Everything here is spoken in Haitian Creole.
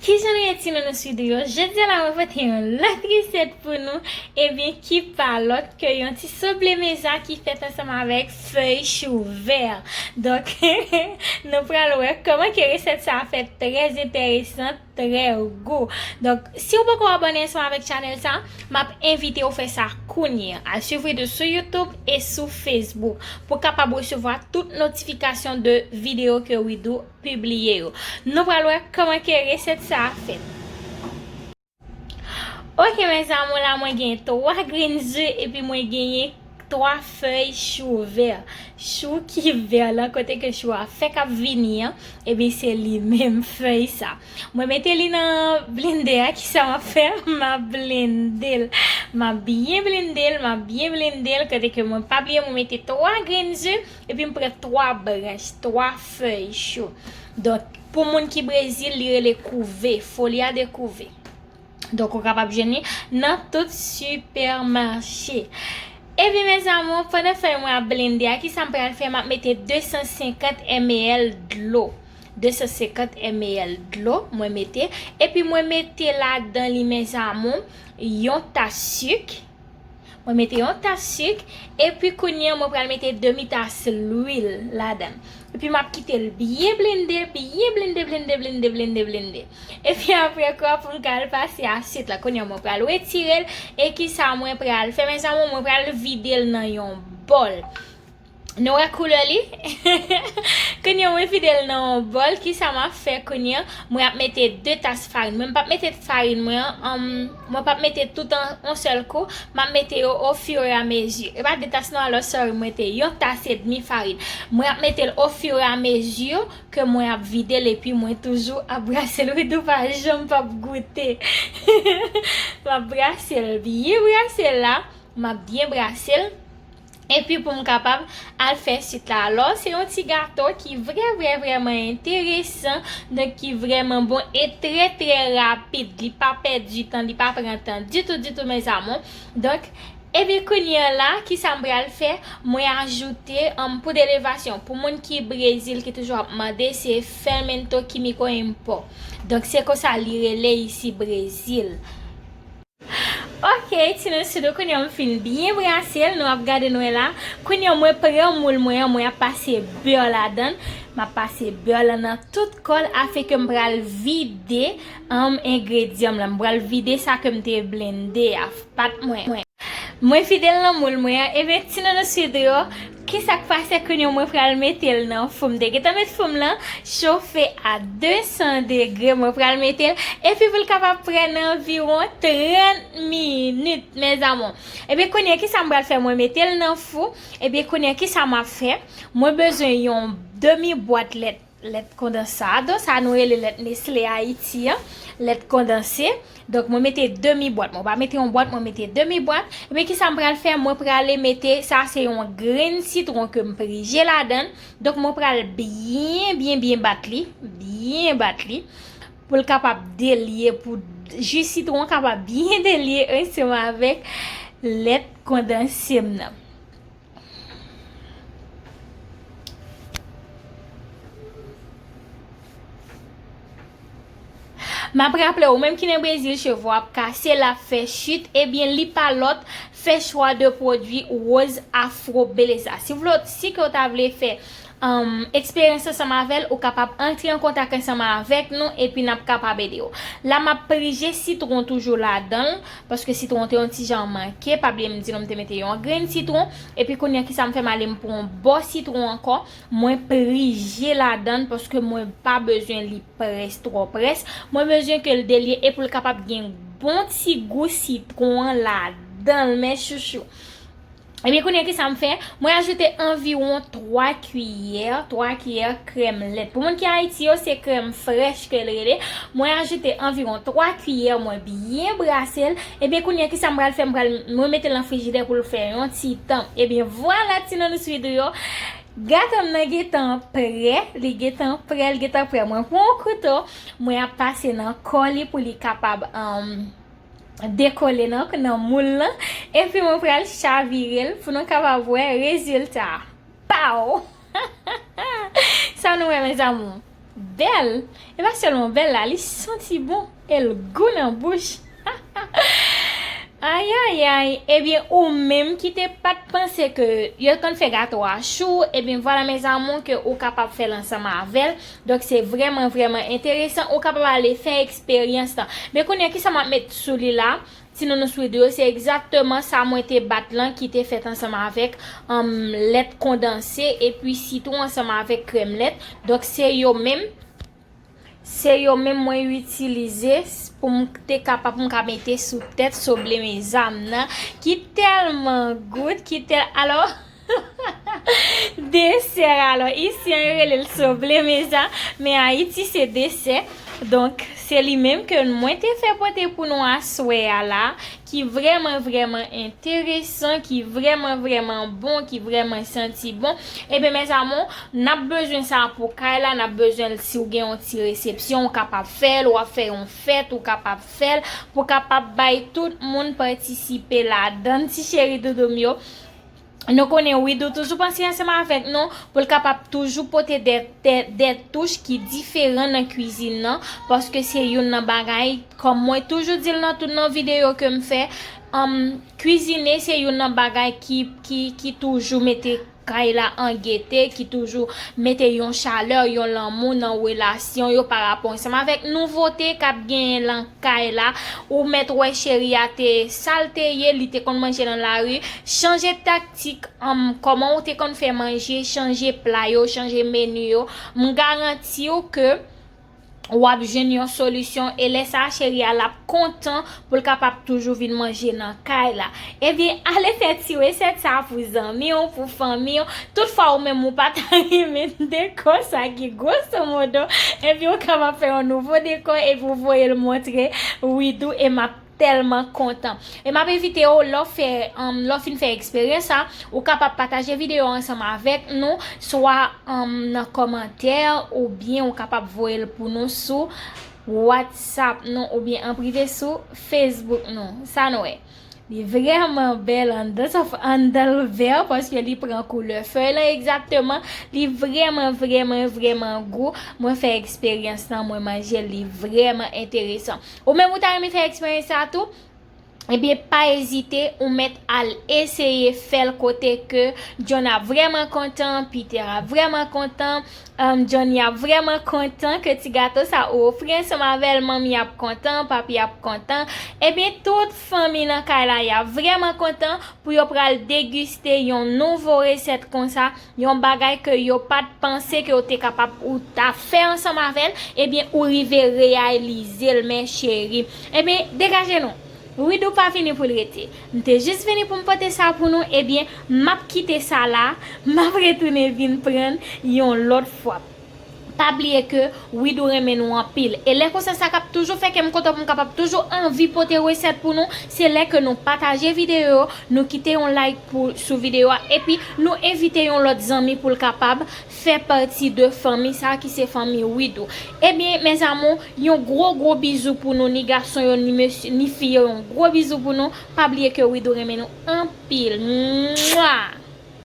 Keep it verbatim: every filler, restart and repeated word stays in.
Kijan nou ye, ti nounou sou videyo? Jodi a la, mwen pote yon lòt resèt pou nou, ebyen, ki pa lòt ke yon ti souple mezon ki fèt ansanm avèk fèy chou vè. Donk, nou pral wè kòman ke resèt sa a fèt, trè enteresan, trè gou. Donk, si w poko abòne ansanm avèk chanèl sa, m ap envite w fè sa kounye a. Al swiv Widoo sou YouTube e sou Facebook pou w kapab resevwa tout notifikasyon de videyo ke Widoo pibliye yo. Nou pral wè kòman ke resèt sa a fèt. Ok, mes amours, la mwen gen twa grenn ze epi mwen genyen twa fèy chou vè. Chou ki vè lan, kote ke chou a fèk ap vini an, ebyen se li menm fèy sa. Mwen mete li nan blendè a, kisa m ap fè? M ap blende l. M ap byen blende l, m ap byen blende l, kote ke mwen pa bliye mwen mete twa grenn ze, epi m pran twa branch, twa fèy chou. Donk, pou moun ki Brezil, li rele kouve, folha de couve. Donk, ou kapab jwenn li nan tout sipèmache. Ebyen, mes amours, pandan fèy mwen ap blende a, kisa m pral fè? M ap mete de san senkant M L dlo. De san senkant M L dlo, mwen mete. Epi mwen mete ladan li, mes amours, yon tas sik. Mwen mete yon tas sik, epi kounye a mwen pral mete demi tas lwil ladan. Epi m ap kite l byen blende, byen blende, blende, blende, blende, blende. Epi apre kwa pou m ka al pase a swit la. Kounye a mwen pral retire l, e kisa mwen pral fè? Mes amours, mwen pral vide l nan yon bòl. Nou wè koulè li? Kounye a mwen vide l nan yon bòl, kisa m ap fè kounye a? Mwen ap mete de tas farin. Mwen m p ap mete farin mwen an, um, mwen p ap mete tout an yon sèl kou. M ap mete yo au fur et à mesure. E pa de tas non, alò, sorry, mwen te yon tas edmi farin. Mwen ap mete l au fur et à mesure ke mwen ap vide l epi mwen toujou ap brase l. Widoo pa janm p ap goute. M ap brase l byen, brase l la. M ap byen brase l. Epi pou m kapab al fè swit la. Alò, se yon ti gato ki vrè, vrè, vrèman enteresan, donk ki vrèman bon e trè, trè rapid. Li pa pèdi tan, li pa pran tan ditou, ditou, mes amours. Donk, epi kounye a la, kisa m pral fè? Mwen ajoute, um, poud elevasyon. Pou moun ki Brezil, ki toujou ap mande, se fermento químico em pó. Donk, se konsa li rele isi Brezil. Ok, ti nounou sou videyo, kounye a m fin byen brase l, nou ap gade nou wè la. Kounye a mwen pran moul mwen an, mwen ap pase bè ladan l. M ap pase bè lan nan tout kò l, afin ke m pral vide, um, engredyan m lan. M pral vide sa ke m te blende a, pat mwen. Mwen vide l nan moul mwen an, ebyen, ti nounou sou videyo, kisa k pase kounye a mwen pral mete l nan fou. M te gentan met fou m lan chofe a de san degre, mwen pral mete l, epi pou l kapab prè nan anviwon trant minit, mes amours. Ebyen, kounye a, kisa m pral fè? Mwen mete l nan fou, ebyen, kounye a, kisa m ap fè? Mwen bezwen yon demi bwat lèt, lèt kondensado, sa nou rele lèt Nestlé Ayiti an, lèt kondanse. Donk, mwen mete demi bwat. Mwen pa mete yon bwat, mwen mete demi bwat. Ebyen, kisa m pral fè? Mwen prale mete, sa se yon grenn sitwon ke m prije ladan l. Donk, mwen pral byen, byen, byen bat li. Byen bat li. Pou l kapab delye, pou ji sitwon kapab byen delye ansanm avèk lèt kondanse m nan. M ap raple w, ou menm ki nan Brezil, cheve w ap kase, l ap fè chit, ebyen, li pa lòt, fè chwa de pwodui Rose Afro Beleza. Si w vle, si ke w ta vle fè, um, eksperyans ansanm avè l, ou kapab antre an kontak ansanm avèk nou, epi n ap kapab ede w. La, m ap prije sitwon toujou ladan l, paske sitwon te yon ti jan manke, pa bliye m di nou m te mete yon grenn sitwon, epi kounye a, kisa m fè? M ale m pran yon bò sitwon ankò, mwen prije ladan l, paske mwen pa bezwen li près, twò près. Mwen bezwen ke l delye e pou l kapab gen bon ti gou sitwon an ladan l, mes chouchous. Ebyen, kounye a, kisa m fè? Mwen ajoute anviwon twa kiyè, twa kiyè krèm lèt. Pou moun ki Ayiti yo, se krèm frèch ke l rele. Mwen ajoute anviwon twa kiyè, mwen byen brase l. Ebyen, kounye a, kisa m pral fè? M pral, mwen mete l nan frijidè pou l fè yon ti tan. Ebyen, vwala, ti nounou sou videyo. Gato m nan gentan prè, li gentan prè, li gentan prè. Mwen pran yon kouto, mwen ap pase nan kò li pou li kapab, um, dekole nan, nan moul lan. Epi mwen pral chavire l pou nou kapab wè rezilta a. Pow! Sa nou wè, mes amours? Bèl. E pa sèlman bèl la, li santi bon e l gou nan bouch. Ayayay. Ebyen, ou menm ki te pa t panse ke yo konn fè gato a chou, ebyen, vwala, mes amours, ke ou kapab fè l ansanm avè l. Donk, se vrèman, vrèman enteresan. Ou kapab ale fè eksperyans lan. Men kounye a, kisa m ap met sou li la? Si nou, nou sou videyo, se egzakteman sa mwen te bat lan ki te fèt ansanm avèk, um, lèt kondanse epi sitwon ansanm avèk krèm lèt. Donk, se yo menm, se yo menm mwen itilize s-, pou m te kapab, pou m ka mete sou tèt soble mezanm nan, ki tèlman gout, ki tèl, alò, desè, alò, isi an yo rele l soble mezanm, men Ayiti se desè. Donk, se li menm ke mwen te fè pote pou nou aswè a la, ki vrèman, vrèman enteresan, ki vrèman, vrèman bon, ki vrèman santi bon. Ebyen, mes amours, n ap bezwen sa pou kay la, n ap bezwen l si w gen yon ti resepsyon, ou kapab fè l, w ap fè yon fèt, ou kapab fè l, pou kapab bay tout moun patisipe ladan l, ti cheri doudou m yo. Nou konnen Widoo toujou panse ansanm avèk nou pou l kapab toujou pote de, de, de touch ki diferan nan kwizin nan, paske se youn nan bagay, kòm mwen toujou di l nan tout nan videyo ke m fè, um, kwizine se youn nan bagay ki, ki, ki toujou mete kay la an gete, ki toujou mete yon chalè, yon lanmou nan relasyon yo pa rapò ansanm avèk nouvote k ap genyen lan kay la. Ou mèt wè cheri a te sa l te ye, li te konn manje nan lari. Chanje taktik, um, kòman ou te konn fè manje, chanje pla yo, chanje meni yo. M garanti w ke w ap jwenn yon solisyon, e lè sa a, cheri a, l ap kontan pou l kapab toujou vin manje nan kay la. Ebyen, ale fè ti resèt sa a pou zanmi w, pou fanmi w. Toutfwa ou menm ou pa ta renmen dekò sa ki gwosomodo, ebyen ou kapab fè yon nouvo dekò epi w voye l montre Widoo e m ap tèlman kontan. E m ap envite w, lè w fè, um, lè w fin fè eksperyans sa, ou kapab pataje videyo a ansanm avèk nou, swa, um, nan kòmantè, oubyen ou kapab voye l pou nou sou WhatsApp nou, oubyen an prive sou Facebook nou. Sa nou wè. Li vrèman bèl anndan, sòf anndan l vè, paske li pran koulè fèy lan egzakteman. Li vrèman, vrèman, vrèman gou. Mwen fè eksperyans lan, mwen manje l, li vrèman enteresan. Ou menm ou ta renmen fè eksperyans sa tou? Ebyen, pa ezite, ou mèt al eseye fè l kote ke John ap vrèman kontan, Peter ap vrèman kontan, um, Johnny ap vrèman kontan ke ti gato sa ou ofri ansanm avè l, manmi ap kontan, papi ap kontan. Ebyen, tout fanmi nan kay la, y ap vrèman kontan pou yo pral degiste yon nouvo resèt konsa, yon bagay ke yo pa t panse ke yo te kapab ou ta fè ansanm avè l, ebyen, ou rive reyalize l, men cheri. Ebyen, degaje nou. Widoo pa vini pou l rete. M te jis vini pou m pote sa pou nou, ebyen, m ap kite sa la, m ap retounen vin pran yon lòt fwa. Pa bliye ke Widoo renmen nou anpil. E lè konsa, sa k ap toujou fè kè m kontan pou m kapab toujou anvi pote resèt pou nou, se lè ke nou pataje videyo yo, nou kite yon like pou, sou videyo a, epi nou envite yon lòt zanmi pou l kapab fè pati de fanmi sa a ki se fanmi Widoo. Ebyen, mes amours, yon gwo, gwo bizou pou nou, ni gason yo, ni mesye, ni fi yo, yon gwo bizou pou nou. Pa bliye ke Widoo renmen nou anpil. Mwa!